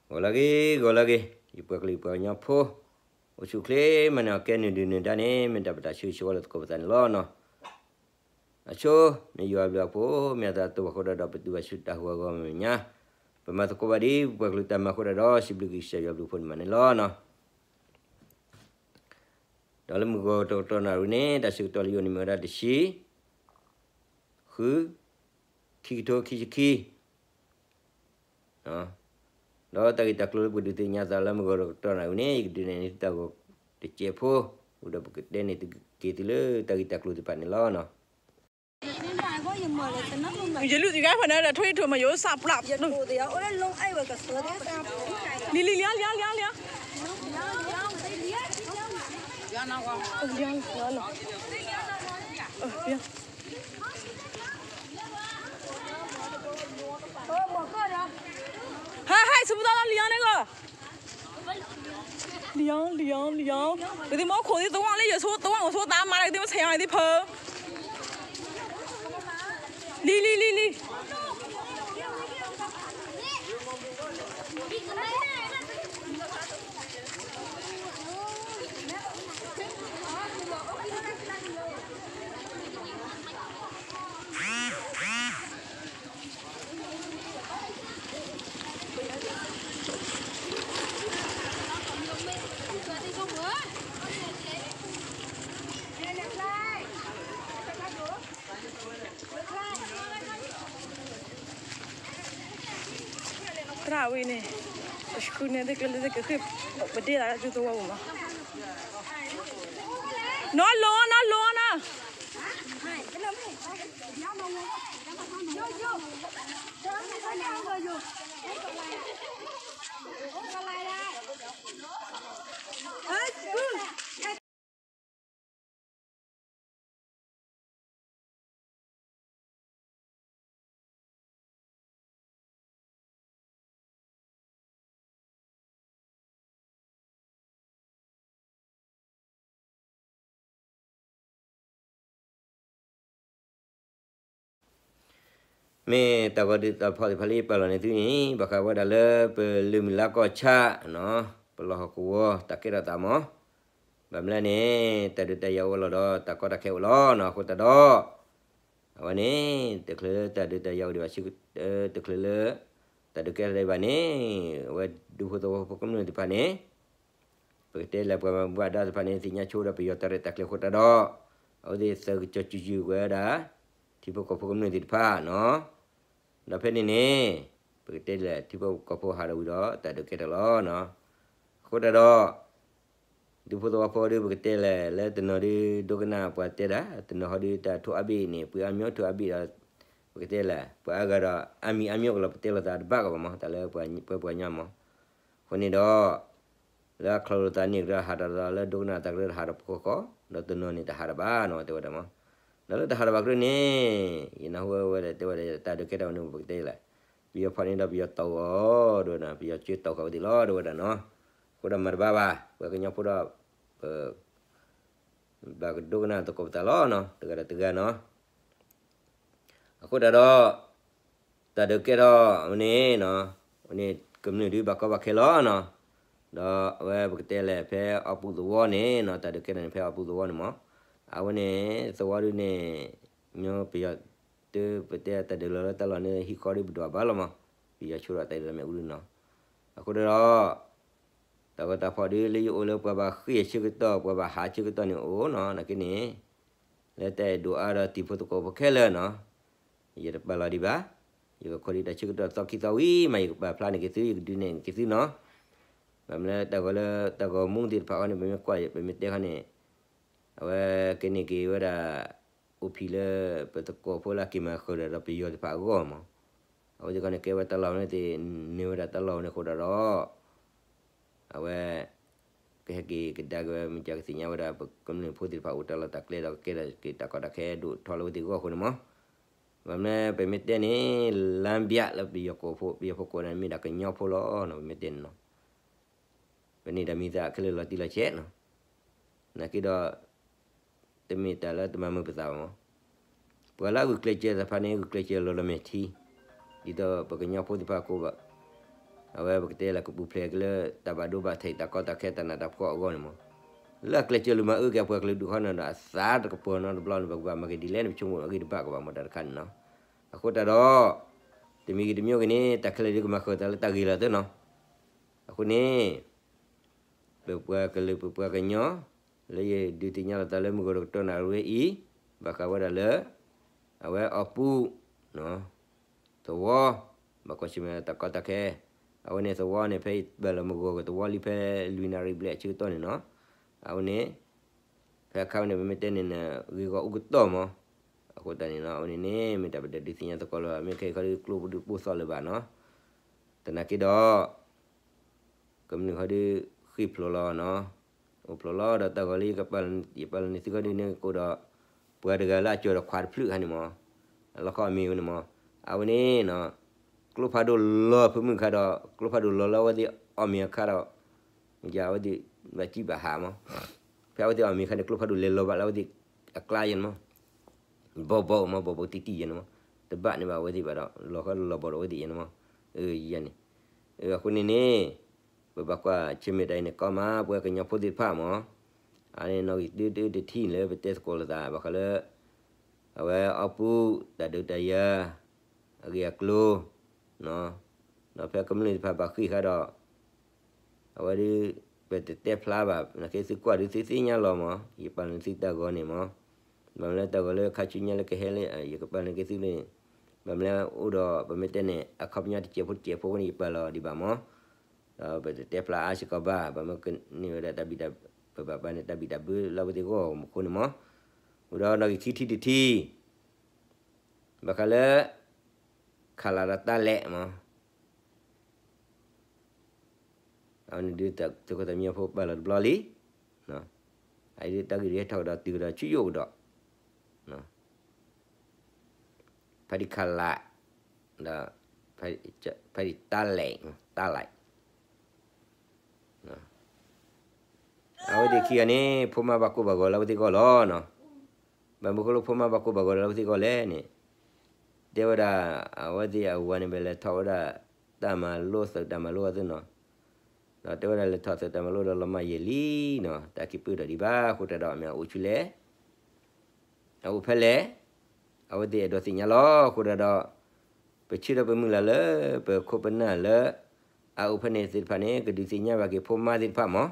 ဂီၤလၢအဂ့ၤ ဂီၤလၢအဂ့ၤ, ယပှၤကလုာ်ပှၤကညီဖိ, အိၣ်ဆူၣ်အိၣ်ချ့မးန့ၣ် အကဲနုာ်ဒုးနုာ်ဒါန့ၣ် မ့ၢ်တၢ်ပတၢ်ဆၢဂ့ၤဆၢဝါလၢသကိးပသးန့ၣ်လီၤနီၤ. အဆိ မ့ၢ်ယွၤအဘျုးအဖှိၣ် မ့ၢ်အသးတဝၢအဃိဒီး ပတုၤဘၣ်ဆူတၢ်ဟးဂီၤအဂီၢ်မဲာ်ညါ, ပမၤသကိးဘၣ်ဒ်ပပှၤကလုာ်တၢ်မၤအဃိဒီး စံးဘျုးက့ၤကစၢ်ယွၤအဘျုးအဖှိၣ်န့ၣ်မးန့ၣ်လီၤနီၤ. ဒီးလၢမုၢ်ဂီၤတကတီၢ်နၣ်ရံၣ်န့ၣ် တၢ်ဆၢကတီၢ်လၢယအိၣ်န့ၣ်မ့ၢ်ဝဲဒၣ်တဆံ ဃု ခံကထိခံဆံခံ ဒီးတၢ်ဂ့ၢ်တၢ်ကျိၤလၢပကဒုးသ့ၣ်ညါသးလၢမုၢ်ဂီၤတကတီၢ်နၣ်ရံၣ်န့ၣ် ယကဒုးနဲၣ်န့ၢ်သုတၢ်ဂီၤတစဲးဖိ, ဝံၤဒီးပကတဲန့ၢ်သုက့ၤသုလၢတၢ်ဂ့ၢ်တၢ်ကျိၤသ့ၣ်တဖၣ်န့ၣ်လီၤနီၤ. ယလူၢ်သံဂၤဖးန့ၣ်ဒီး ထိၣ်အံၣ်ထိၣ်မး ယိစၢ်ပျၢ် လံၤလံၤလံၤလံၤလံၤလံၤ ဟဲဟဲ ဆူပူၤသီလီၤ လံၤလံၤန့ၣ်ဂီၢ် လံၤလံၤလံၤလံၤ, ကသံၣ်မီၤခိၣ်သံသဝီလၢယဆိသဝီအိၣ်ဆိသးမၤလၢကသံၣ်မီၤဆဲးယၤသံဖု, လံၤလံၤလံၤလံၤ သရၣ်ဝံၤန့ၣ် ပဆှုန့ၣ် သ့ၣ်ကျဲလၢသ့ၣ်ကဃ့ၢ် ပဒ့ၣ်သးလၢဒူသဝီပူၤမး, နီၢ်လိၤနီၢ်လိၤနီၢ်မ့ၢ်တၢ်ဂီၤဒုးတၢ်ဖီၣ်သ့ၣ်တဖၣ်လၢယပာ်လီၤန့ၢ်သုန့ၣ် ဘၣ်ဃးဝဲဒၣ်လၢပလၢၢ်မုၢ်လါကီၢ်ဆၣ်နီၤ, ပလီၢ်ဟီၣ်ကဝီၤတၢ်ကဲထီၣ်သးမး, ဘၣ်မနုၤလဲၣ်န့ၣ် တၢ်ဒုးတၢ်ယၤအိၣ်ဝဲလီၤဒီး တၢ်ကီတၢ်ခဲအိၣ်လီၤနီၤ, အဃိသတးဒီး အဝဲန့ၣ် တချုးလၢတၢ်ဒုးတၢ်ယၤအိၣ်ဒံးဘၣ်ဆၢ တချုးလၢ တၢ်ဒုးကဲထီၣ်ဒံးဘၣ်န့ၣ် အဝဲဒူဖိသဝီဖိကမျၢၢ်သ့ၣ်တဖၣ်န့ၣ် ပကတဲလၢပှၤမၤဘူၣ်အဒါသ့ၣ်တဖၣ်န့ၣ် သ့ၣ်ညါဆိဒီးပယီၤတၢ်ရဲၣ်တၢ်ကျဲၤအဃိသတးဒီး အဝဲသ့ၣ်သၢကစီၤစုၤစုၤဝဲဒၣ် ထံဖိကီၢ်ဖိကမျၢၢ်သ့ၣ်တဖၣ်နီၤ. ဒီးဖဲန့ၣ်န့ၣ် ပကတဲလၢထံဖိကီၢ်ဖိဟးထီၣ်ဝံၤဒီးတၢ်ဒုးကဲထီၣ်လီၤနီၤ. အဃိသတးဒီး ဒူဖိသဝီဖိဒုး ပကတဲလဲၣ် လၢတနီၤဒုး ဒိကနၣ်ပှၤတဲဒၣ် တနီၤဟီဒုး တၢ်ထိၣ်အါဘ့ၣ်န့ၣ် ပှ့ၤအါမံၤထိၣ်အါဘ့ၣ်ဒီး ပကတဲလဲၣ် ပှၤအါဂၤဒီး အါမံၤအါမံၤကလီၤ ပတဲလိာ်သးတဘၣ်ကီးဘၣ်မး တၢ်လၢပှၤပှၤကညီမး. အဃိန့ၣ်ဒီး လၢအခီၣ်လိာ်သးန့ၣ်ကဒီး ဟးထီၣ်သးလၢ ဒိကနၣ်သးကရၢတဟးထီၣ်ဖီခိၣ်ဃီ ဒီးတနီၤန့ၣ်တဟးထီၣ်ဘၣ်နီၤ တဲဝဲဒၣ်မး. ဒီးလၢတဟးထီၣ်ဘၣ်ကရၢန့ၣ် ယနၢ်ဟူဝဲဝဲဒၣ်တဲဝဲဒၣ် တၢ်ဒုးကဲထီၣ်ဝဲန့ၣ် ပကတဲလဲၣ် ပယီၤဖီၣ်န့ၣ်ဒီးပယီၤတီၢ်အီၤ ဒ်ဝဲဒၣ် ပယီၤကၠ့တီၢ်ဃာ်ဝဲသ့ၣ်လီၤ ဒ်ဝဲဒၣ်နီၤ. အဃိဒီးမၤတဘၣ်ဘၣ် ပှၤကညီဖိဒီး ပ ဘၣ်ကဒိကနၣ်သကိးပသးလီၤနီၤ တဂၤဒီးတဂၤနီၤ. အဃိသတးဒီး တၢ်ဒုးကဲထီၣ်ဝဲန့ၣ်နီၤ ဝဲန့ၣ်ကမျၢၢ်ဒုးဘၣ်ကီဘၣ်ခဲလီၤနီၤ. ဒီးအဝဲပကတဲလဲၣ် ဖဲအီၣ်ပူၣ်သဝီန့ၣ်နီၤ တၢ်ဒုးကဲထီၣ်န့ၣ် ဖဲအီၣ်ပူၣ်သဝီန့ၣ်မး. အဝဲန့ၣ် သဝီဒုးန့ၣ် ညီပယီၤ တပတဲတၢ်ဒုးလီၤလၢတၢ်လီၢ်န့ၣ် ဟံၣ်ဃီဒုးပဒွးဘၣ်လီၤမး. ပယီၤဆိဒီးတၢ်ဒုးလီၤမ့ၣ်အူဒုးနီၤ. အဃိဒီး တၢ်ဂီၤတၢ်ဖီၣ်ဒုးလၢယအိၣ်လၢပှၤဘၣ်ဃ့ၢ်ဆၢကတီၢ် ပှၤဘၣ်ဟးဆၢကတီၢ်န့ၣ်အိၣ်နီၤ နာ်က့န့ၣ် လၢတၢ်အဲၣ်ဒိးအါဒီးတံၤဖိသကိးဖိခဲလၢာ်နီၤ ယတပာ်လီၤဒံးဘၣ်. ယကခိးဒံးတၢ်ဆၢကတီၢ်သီခံသီဝံၤမး ယကပာ်ဖျါန့ၢ်က့ၤသု ယကဒုးနဲၣ်က့ၤသုနီၤ. ဘၣ်မနုၤလၢတၢ်ဂီၤလၢတၢ်ဂီၤမူသ့ၣ်တဖၣ်အံၤန့ၣ် ပမ့ၢ်ကွၢ် ပမ့ၢ်တဲခီန့ၣ် အဝဲကဲန့ၢ်က့ၤဝဲဒၣ် အိၣ်ဖံးလၢပသကိးဖိလၢအက့ၤမၤဃုာ်ဒီးပယီၤသ့ၣ်တဖၣ်အဂီၢ်မး. အဝဲသ့ၣ်ခီန့ၣ် ကဲဝဲတၢ်လီၢ်ဝဲန့ၣ်သ့ၣ် န့ၢ်ဝဲဒၣ်တၢ်လီၢ်ဝဲန့ၣ်အဃိဒီး အဝဲ ကဟဲက့ၤကဒါက့ၤဝဲ မ့ၢ်ကကသ့ၣ်ညါဝဲဒၣ် ပကမျၢၢ်ဖိသ့ၣ်တဖၣ်အိၣ်တၢ်လီၢ်တၢ်ကျဲဒီး ကကဲထီၣ်က့ၤတၢ်ကီတၢ်ခဲဒိၣ်ထီလၢဝဲသ့ၣ်အဂီၢ်အဃိန့ၣ်မး. ဘၣ်မနုၤပမ့ၢ်တဲန့ၣ် လမ်းပြလၢပယီၤကိးဖိ ပယီၤဖိကိးန့ၣ် မ့ၢ်ဒၣ်ကညီဖိလီၤနီၤ ပမ့ၢ်တဲန့ၣ်နီၤ. ပန့ၢ်တၢ်မံၤသးခဲလၢာ်လီၤတံၢ်လီၤဆဲးနီၤ. နာ်က့ဒီး တမ့ၢ်တၢ်လၢတမၤမုာ်ပသးဘၣ်မး. ပှၤလၢအဂုာ်ကျဲးစၢးတဖၣ်န့ၣ် ဂုာ်ကျဲးစၢးလီၤလီၤမဲာ်ထံ ဒ်သိးပကညီဖိသ့ၣ်တဖၣ်ကိးဘၣ် အဝဲပကတဲလၢကပူၤဖျဲးက့ၤလၢတၢ်ဘၣ်ဒိဘၣ်ထံး တၢ်ကီတၢ်ခဲ တၢ်နးတၢ်ဖှီၣ်အဂီၢ်န့ၣ်မး, လၢအကျဲးစၢးလူၤမၤအၢက့ၤအပှၤကလုာ်ဒူၣ်ဃီန့ၣ်ဒီး အသးတကပီၤနီတဘျီန့ၣ် ပကဘၣ်မၤက့ၤဒ်လဲၣ်န့ၣ် ပဆိကမိၣ်အဂ့ၢ်တဘၣ်ကဘၣ်မး တၢ်တခါန့ၣ်နီၤ. အဃိတၢ်ဒီး တမံၤဂ့ၤတမံၤဂ့ၤန့ၣ် တၢ်ခဲလၢာ်ဒုးကမၤဃၢၤသးလၢတၢ်ဂ့ၤလီၤသ့နီၤ. အဃိန့ၣ် ပပှၤကလုာ်ပပှၤကညီ လၢယဒုးသ့ၣ်ညါလီၤသးလၢမုၢ်ဂီၤတကတီၢ်နၣ်ရံၣ်ဝဲအံၤ, ဘၣ်ဃးဝဲဒၣ်လၢ အဝဲအီၣ်ပူၣ် သဝီ, ဘၣ်ကွၢ်ဆၢၣ်မဲာ်တၢ်ကီတၢ်ခဲ, အဝဲန့ၣ်သဝီန့ၣ် ဖဲယပာ်လီၤမုၢ်ဂီၤကသဝီလံဖဲလွံၢ်နၣ်ရံၣ်ဘျဲၣ်အဆၢကတီၢ်န့ၣ်နီၤ, အဝဲန့ၣ် ဖဲအခါဝဲန့ၣ် ပမ့ၢ်တဲန့ၣ် ဂ့ၢ်ဂီၢ်အူကတီၢ်မး, အဃိသတးန့ၣ်နီၤ အဝဲန့ၣ်န့ၣ် မ့ၢ်တၢ်ပတဒုးသ့ၣ်ညါသကိးလၢၤဘၣ် မ့ၢ်ခဲအံၤခီဒုးကျိဒုးပိၢ်သီၣ်လၢၤဘၣ်နီၤ, သနာ်က့ဒီး ကမျၢၢ်ဃီဒုး ဃ့ၢ်ဖျိးလီၤနီၤ, အိၣ်ဖျိးလီၤဒီးတၢ်ဂီၤလၢယကပာ်လီၤန့ၢ်သုဃီဒုးန့ၣ်ကအိၣ်ဒီး ပှၤတဂၤလၢအကၠီၤဒီးခွးတဖျၢၣ်ခါန့ၣ်မး, အလီၢ်ခီအမံၤဝဲန့ၣ်မး, အဝဲန့ၣ်နီၤ, ကျိဖးဒိၣ်လီၤဖုမုၢ်ခါဒီး ကျိဖးဒိၣ်လီၤလၢအဝဲသ့ၣ်အီၣ်မ့ၤအခါဒီး မ့ၢ်အဝဲသ့ၣ် ဘၣ်ကံၣ်ဘၣ်ဟးမး, ဖဲအဝဲသ့ၣ်အီၣ်မ့ၤခါန့ၣ် ကျိဖးဒိၣ်လဲၤလီၤဘၣ်လၢအဝဲသ့ၣ်အကျါယဲန့ၣ်မး, ဘီဘီမး ဘီဘီတံၢ်တံၢ်ယဲန့ၣ်မး, တဘၣ်န့ၢ်ဘၣ်အဝဲသ့ၣ်ဘၣ်ဒီး လီၤဃီလီၤဘီဒီးအဝဲသ့ၣ်ယဲန့ၣ်မး, ယဲန့ၣ်, အဃိန့ၣ်န့ၣ် ပဘၣ်ကွၢ်ဆၢၣ်မဲာ်တၢ်အံၤန့ၣ်ကီမး ပဝဲကညီဖိသ့ၣ်တဖၣ်မး, အန့ၣ်နီၣ်ဂံၢ်တၢတၢတထံၣ်လၢပတဲသကိးလိာ်သး ဘၣ်ဃးလၢ အဝဲအီၣ်ပူၣ် တၢ်ဒုးတၢ်ယၤ အဂ့ၢ်အကျိၤ ဒီးဖဲကမျၢၢ်သ့ၣ်တဖၣ်ဘၣ်ဃ့ၢ်ဃာ်ဒီး အဝဲဒုး ပတတဲဖျါဘၣ် နာ်က့သုကွၢ်ဒုးသုသ့ၣ်ညါလီၤမး ယပာ်လီၤန့ၢ်သုတၢ်ဂီၤန့ၣ်မး, ဘၣ်မနုၤလၢတၢ်ဂီၤလၢခါဆူညါလၢကဟဲလၢ ယကပာ်လီၤက့ၤသုန့ၣ်, ဘၣ်မနုၤလၢအိၣ်ဒီးပမ့ၢ်တဲန့ၣ် အခီပညီတစဲးဖိတစဲးဖိန့ၣ် ယပာ်လီၤဒံးဘၣ်မး, ဒီးပတတဲဖျါအါစ့ၢ်ကီးဘၣ် ဘၣ်မနုၤကန့ၢ်ဝဲဒၣ်တၢ်ဘံၣ်တၢ် ပဘၣ်ပာ်န့ၢ်တၢ်ဘံၣ်တၢ်ဘၢလၢအဝဲသ့ၣ်အဂီၢ်မးအဃိန့ၣ်မး, ဝံၤဒီးနီၣ်ဂံၢ်ခံထံၣ်တထံၣ် ဘၣ်ဃးလၢ ခးလးဒီးတၢ်လဲးမး အဝဲန့ၣ်ဒုးသုးခိၣ်သးမံဖိပာ်လီၤတဘျီလံ, အအံၤဒုးတၢ်ဂ့ၢ်ဒုးဟဲထီၣ်ကဒီးတုၤကဒီးဆူယအိၣ်ကဒီး, ဖဲဒံခးလး, ဒီး, ဖဲဒံတၢ်လဲး, တၢ်လဲး, အဝဲသ့ၣ်ခံဂၤန့ၣ် ဖိမါဘၣ်ကိၢ်ဘၣ်ဂီၤလၢအဝဲသ့ၣ်အဂီၢ်လီၤနီၤ, ဘၣ်မနုၤဃိလၢဖိမါဘၣ်ကိၢ်ဘၣ်ဂီၤလၢအဝဲသ့ၣ်အဂီၢ်လဲၣ်န့ၣ်, တဲဝဲဒၣ်, အဝဲသ့ၣ်အဝၤန့ၣ် ဘၣ်လဲၤထီၣ်ဝဲဒၣ် တၢ်မၤလိသုးတၢ်မၤလိအသ့ၣ်နီၤ, ဒီးတဲဝဲဒၣ်လဲၤထီၣ်သုးတၢ်မၤလိဒီးလီၤမၢ်ယဲၢ်လံနီၤ တၢ်က့ၤပၢၢ်ထီၣ်ဒံးဘၣ် အဃိတၢ်ဒီးမ့ၢ်အအိၣ်ဆူလဲၣ် အအိၣ်ဖဲလဲၣ်, အဝဲသ့ၣ်အဲၣ်ဒိးသ့ၣ်ညါလီၤ အဃိတၢ်ဒီး, ပဆၢဒီးပမုၢ်လၢ်လၢ ပခိၣ်ပနၢ်လၢ အအိၣ်ဖဲန့ၣ်သ့ၣ်တဖၣ်န့ၣ် ကဒုးသ့ၣ်ညါဘၣ်က့ၤဖိမါသ့ၣ်တဖၣ်မး,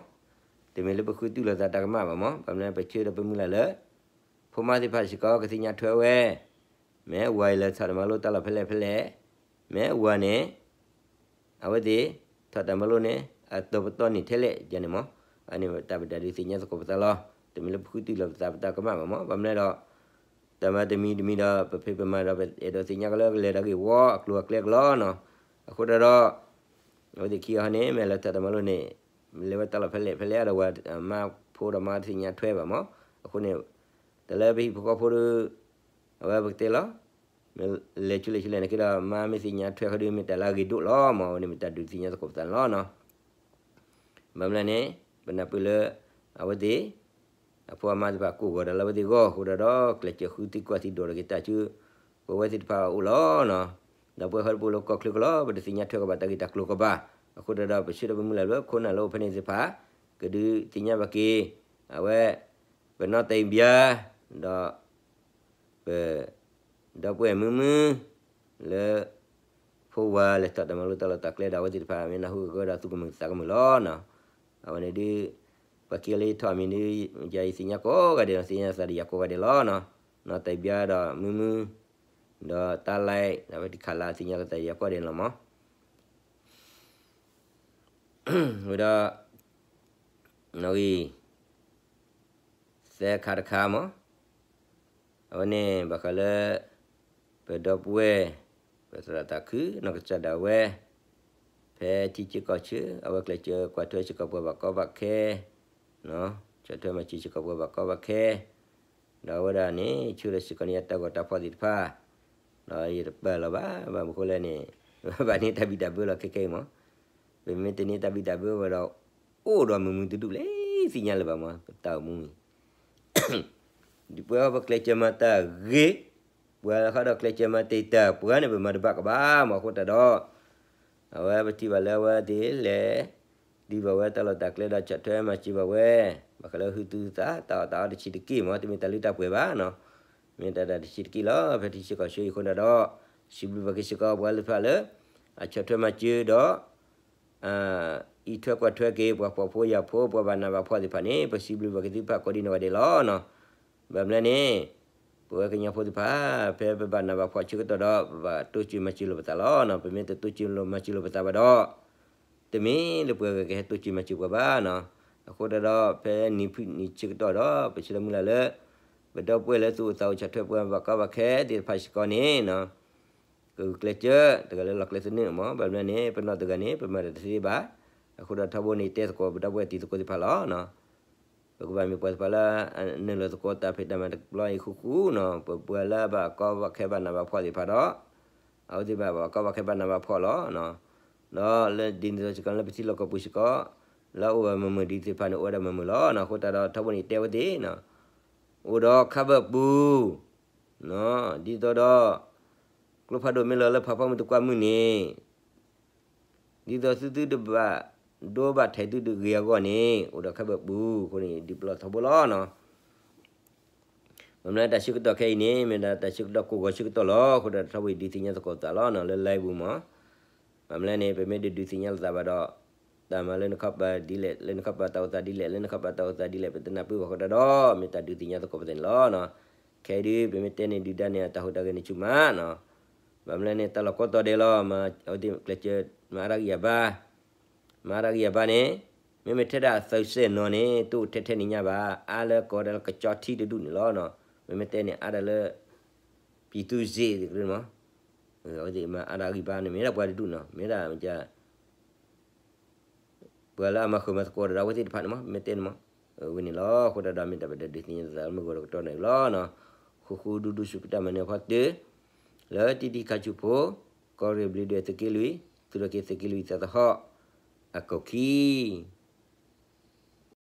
တမ့ၢ်လၢပဃုတူၢ်လိာ်သးတၢ်ကမၣ်ဘၣ်မး ဘၣ်မနုၤပဆၢဒီးပမုၢ်လၢ်လၢ ဖိမါသ့ၣ်တဖၣ်စ့ၢ်ကီးကသ့ၣ်ညါထွဲဝဲ, မ့ၢ်ဝၤအံၤလဲၤထီၣ်တၢ်မၤလိတၢ်လီၢ်ဖဲလဲၣ်ဖဲလဲၣ်, မ့ၢ်ဝၤန့ၣ် အဝဲသ့ၣ် ထီၣ်တၢ်မၤလိန့ၣ် အတီၤပတီၢ်န့ၣ်ထဲလဲၣ်ယဲန့ၣ်မး, အန့ၣ်တၢ်ပတၢ်ဒုးသ့ၣ်ညါသကိးပသးလီၤ, တမ့ၢ်လၢပဃုတူၢ်လိာ်ပသးပတၢ်ကမၣ်ဘၣ်မး ဘၣ်မနုၤဒီး, တၢ်မၤတမံၤတမံၤဒီး ပဖံးပမၤဒီးပအဲၣ်ဒိးသ့ၣ်ညါကလၢကလဲၤတၢ်ဂ့ၢ်ဝီအကျိၤအကျဲကလီနီၤ, အဃိတၢ်ဒီး အဝဲသ့ၣ်ခံဂၤဟီန့ၣ် မ့ၢ်လဲၤထီၣ်တၢ်မၤလိန့ၣ်, လဲၤဝဲတၢ်လီၢ်ဖဲလဲၣ်ဖဲလဲၣ်ဒီးဝၤ မါဖိဒီးမါတသ့ၣ်ညါထွဲဘၣ်မး, အဃိန့ၣ်, တၢ်လၢပဟံၣ်ဖိဃီဖိဒီး, အဝဲပကတဲလီၤ လဲၤဆူလဲၣ်ဆူလဲၣ်န့ၣ်က့ဒီး မါမ့ၢ်သ့ၣ်ညါထွဲဃီဒီး မ့ၢ်တၢ်လၢအဂ့ၤဒိၣ်လီၤမး အဝဲန့ၣ်မ့ၢ်တၢ်ဒုးသ့ၣ်ညါသကိးပသးန့ၣ်လီၤနီၤ. ဘၣ်မနုၤလဲၣ်န့ၣ်, ပနၢ်ပၢၢ်လၢ အဝဲသ့ၣ် အဖိအမါသ့ၣ်တဖၣ်ကိၢ်ဂီၤဒီးလၢအဝဲသ့ၣ်အဂီၢ်အဃိဒီး ကျဲးစၢးဃုသံကွၢ်သံဒိးထီၣ်က့ၤတၢ်ဆူ ပဝဲသ့ၣ်တဖၣ်အအိၣ်လီၤနီၤ. ဒီးပဝဲဃီတပူၤလၢကီၢ်ချၢကလီၤ ပတသ့ၣ်ညါထွဲကဘၣ်တၢ်ဂ့ၢ်တၢ်ကျိၤကဘၣ်, အဃိဒီး ပဆၢဒီးပမုၢ်လၢ်လၢခိၣ်နၢ်လၢအိၣ်ဖဲန့ၣ်သ့ၣ်တဖၣ် ကဒုးသ့ၣ်ညါဘၣ်က့ၤ အဝဲ ပနီၢ်သံဘံၣ်, ဒီး ပ ဒီပုၢ်ဝဲၢ်မုာ်မုာ် လၢ ဖိဝၤလဲၤထီၣ်တၢ်မၤလိတၢ်လီၢ်တၢ်ကျဲဒီး အဝဲသ့ၣ်တဖၣ်မ့ၢ်နၢ်ဟူဂၢၢ်ဒီးသူၣ်ကမုာ်သးကမုာ်လီၤနီၤ. အဝဲန့ၣ်ဒုး ပှၤခံဂၤလၢယထီၣ်အမံၤဒုး ယသ့ၣ်ညါကိးဂၤဒဲးလီၤ သ့ၣ်ညါသးဒီးယၤကိးဂၤဒဲးလီၤနီၤ. နီၢ်သံဘံၣ်ဒီးမုာ်မုာ် ဒီးတၢ်လဲး ဒီးဝဲတခါလၢသ့ၣ်ညါကသးယၤကိးဂၤဒဲးလီၤမး. ဝံၤဒီး နီၣ်ဂံၢ် သၢခါတခါမး, အဝဲန့ၣ် ဘၣ်ဃးလၢ ပဒီပုၢ်ဝဲၢ် ပသရၣ်သးခု နီၢ်ကစၢ်ဒၣ်ဝဲ ဖဲထံဆၢကီၢ်ဆၢ အဝဲကျဲးစၢးကွၢ်ထွဲစ့ၢ်ကီးပှၤဘၣ်ကီဘၣ်ခဲ, ကွၢ်ထွဲမၤစၢၤစ့ၢ်ကီးပှၤဘၣ်ကီဘၣ်ခဲ, ဒီးအဝဲဒၣ်န့ၣ် ဆှၢဒီးစ့ၢ်ကီးန့ၢ်ယတၢ်ဂီၤတၢ်ဖီၣ်သ့ၣ်တဖၣ်, ဒီးယတပာ်လီၤဘၣ် ဘၣ်မနုၤဃိလဲၣ်န့ၣ် ဘၣ်န့ၢ်တၢ်ဘံၣ်တၢ်ဘၢလီၤခဲကဲအံၤမး, ပမ့ၢ်တန့ၢ်တၢ်ဘံၣ်တၢ်ဘၢဝဲဒီး အိၣ်ဒီးမုာ်မုာ်တဒူၣ်လဲၣ် သ့ၣ်ညါလၢၤဘၣ်မး ပတၢ်အိၣ်မူအံၤ ဒ်ပဝဲပကျဲးစၢးမၤတၢ်ဂ့ၤ, ပှၤလၢဃီဒီးကျဲးစၢးမၤတ့ၢ်တၢ် ပှၤန့ၣ်ပမၤတဘၣ်ကဘၣ်မး အဃိတၢ်ဒီး, အဝဲပထံၣ်ဘၣ်လၢအဝဲသ့ၣ်လဲၤ ဒုးဘၣ်ဝဲတၢ်လီၢ်တၢ်ကျဲဒီးဆီၣ်ထွဲမၤစၢၤဘၣ်ဝဲ, ဘၣ်ဃးလၢဟုသူၣ်သးတၢ်အီၣ်တၢ်အီတဆံးတက့ၢ်မး, တမ့ၢ်တၢ်လုၢ်တၢ်ပှ့ၤဘၣ်နီၤ, မ့ၢ်တၢ်တၢ်တဆံးတက့ၢ်လီၤ. ဖဲထံဆၢကီၢ်ဆၢအံၤအဃိဒီး စံးဘျုးဘၣ်က့ၤစ့ၢ်ကီးပှၤလၢသ့ၣ်တဖၣ်လၢ အဆီၣ်ထွဲမၤစၢၤဒီး အံးထွဲကွၢ်ထွဲက့ၤ ပှၤဖှီၣ်ဖိယာ်ဖိ ပှၤဘၣ်နးဘၣ်ဖှီၣ်သ့ၣ်တဖၣ်န့ၣ် ပစံးဘျုးဘၣ်က့ၤသုတဖၣ်ကိးဒံနီၢ်ဂၤဒဲးလီၤနီၤ. ဘၣ်မနုၤလဲၣ်န့ၣ် ပဝဲကညီဖိသ့ၣ်တဖၣ် ဖဲပဘၣ်နးဘၣ်ဖှီၣ်ဆၢကတီၢ်ဒီး ပဘၣ်တိစၢၤမၤစၢၤလိာ်ပသးလီၤနီၤ. ပမ့ၢ်တတိစၢၤမၤစၢၤလိာ်ပသးဘၣ်ဒီး တမ့ၢ်လၢပှၤဂၤကဟဲတိစၢၤမၤစၢၤပှၤဘၣ်နီၤ. အဃိသတးဒီး ဖဲနံၤဖုၣ်နံၤဆၢကတီၢ်ဒီး ပဆၢမုၢ်လၢ်လၢ ပဒီပုၢ်ဝဲၢ်လၢသူၣ်အိၣ်သးအိၣ် ဆီၣ်ထွဲပှၤဘၣ်ကီဘၣ်ခဲသ့ၣ်တဖၣ်စ့ၢ်ကီးန့ၣ်နီၤ ကဂုာ်ကျဲးစၢး တဂၤလၢလီၢ်ကျဲသနၢၣ်မး, ဘၣ်မနုၤလဲၣ်န့ၣ် ပနီၢ်တဂၤန့ၣ် ပမၤတၢ်တသ့ဘၣ်. အဃိဒီးထီဘိန့ၣ် တဲသကိးပဒီပုၢ်ဝဲၢ်တံၤသကိးသ့ၣ်တဖၣ်လီၤ. ပကဘၣ်မ့ၢ်ပှၤသ့ၣ်တဖၣ်လၢ နုာ်လီၤသကိးတၢ်ဖံးတၢ်မၤတဘျီအံၤဃူဃူနီၤ, ပပှၤလၢဘၣ်ကီဘၣ်ခဲဘၣ်နးဘၣ်ဖှီၣ်သ့ၣ်တဖၣ်ဒီး အဝဲသ့ၣ်ဘၣ်ဘၣ်ကီဘၣ်ခဲဘၣ်နးဘၣ်ဖှီၣ်လီၤ. ဒီးလၢဒ်န့ၣ်အသိးစ့ၢ်ကီး လၢပထံလီၢ်ကီၢ်ပူၤစ့ၢ်ကီး လၢအအိၣ်ဘၣ်မုာ်မုာ်ဒံးသ့ၣ်တဖၣ်န့ၣ် အိၣ်ဝဲဒၣ်မုာ်မုာ်လီၤနီၤ. အဃိသတးဒီးထီဘိန့ၣ်တဲဝဲသ့ၣ်နီၤ အိၣ်ဒီးခါဘၢၣ်ပူၤ ဒ်သိးဒီး ကျိဖးဒိၣ်မ့ၢ်လီၤလၢဖးဖီမုၢ်တကွၢ်မုၢ်န့ၣ် ဒ်သိးသုသုတဘၣ်ဒိဘၣ်ထံးသုတဂ့ၤအဂီၢ်န့ၣ် အိၣ်ဒီးခါဘၢၣ်ပူၤအဃိန့ၣ် ဒုးပလီၢ်ထီဘိလီၤနီၤ. ဘၣ်မနုၤလဲၣ် တၢ်ဆၢကတီၢ်ခဲအံၤန့ၣ် မ့ၢ်ဒၣ်တၢ်ဆၢကတီၢ်ကိးဂီၤဆၢကတီၢ်လီၤ. အဃိဒီးထီဘိအံၤဒုးသ့ၣ်ညါသကိးသးလီၤနီၤ လၢ live ပူၤမး. ဘၣ်မနုၤလဲၣ်န့ၣ် ပမ့ၢ်တဒုးသ့ၣ်ညါလိာ်သးဘၣ်ဒီး တၢ်မၤလၢနခီပၤဒ်လဲၣ် လၢနခီပၤတၢ်အိၣ်သးဒ်လဲၣ် လၢနခီပၤတၢ်အိၣ်သးဒ်လဲၣ် ပတနၢ်ပၢၢ်ဘၣ်အဃိသတးဒီး မ့ၢ်တၢ်ဒုးသ့ၣ်ညါသကိးပသးန့ၣ်လီၤနီၤ. ခဲအံၤဒုး ပမ့ၢ်တဲန့ၣ်ဒုၣ်ဒါန့ၣ် အတၢ်ဟူးတၢ်ဂဲၤန့ၣ်ဆူၣ်မးနီၤ. ဘၣ်မနုၤလဲၣ်န့ၣ် တၢ်လီၢ်ကိးတီၤဒဲးလီၤ မၤအဝဲသ့ၣ်ကျဲးစၢး မၤအါတၢ်ဂံၢ်အဘါ မၤအါတၢ်ဂံၢ်အဘါန့ၣ် မ့မ့ၢ်ထဲဒၣ်အသုးစဲၣ်နီၤန့ၣ် တအိၣ်ထဲထဲန့ၣ်ညါဘၣ် အါလၢကိးဒၣ်လၢကၠီထံတဒူၣ်န့ၣ်လီၤနီၤ. မ့မ့ၢ်တဲန့ၣ် အါဒၣ်လၢ ပြည်သူ့စစ် သ့ၣ်ကရၢမး အဝဲသ့ၣ်မၤအါတၢ်ဂံၢ်ဘါန့ၣ် မ့ၢ်ဒၣ်ပှၤတဒူၣ်နီၤ မ့ၢ်ဒၣ် ပှၤလၢအမၤဃုာ်မၤသကိးဒီးအဝဲသ့ၣ်တဖၣ်န့ၣ်မး မ့ၢ်တဲန့ၣ်မး ဝဲန့ၣ်လီၤ. အဃိသတးဒီးမ့ၢ်တၢ်ပဒုးသ့ၣ်ညါသးလၢမုၢ်ဂီၤတကတီၢ်န့ၣ်လီၤနီၤ. ဃူဃူဒူဒူဆူပတၢ်မၤနၢၤဖီတၢၢ် လၢတံၤတံၤခါဆူၣ်ဖိ ကီၢ်ရ့ၣ်ဘျ့းဒွဲၣ်သုးက့လွံၢ် သုးထီၣ်က့ၤသုးက့လွံၢ်သးသဟီၣ် အကိာ်ခံ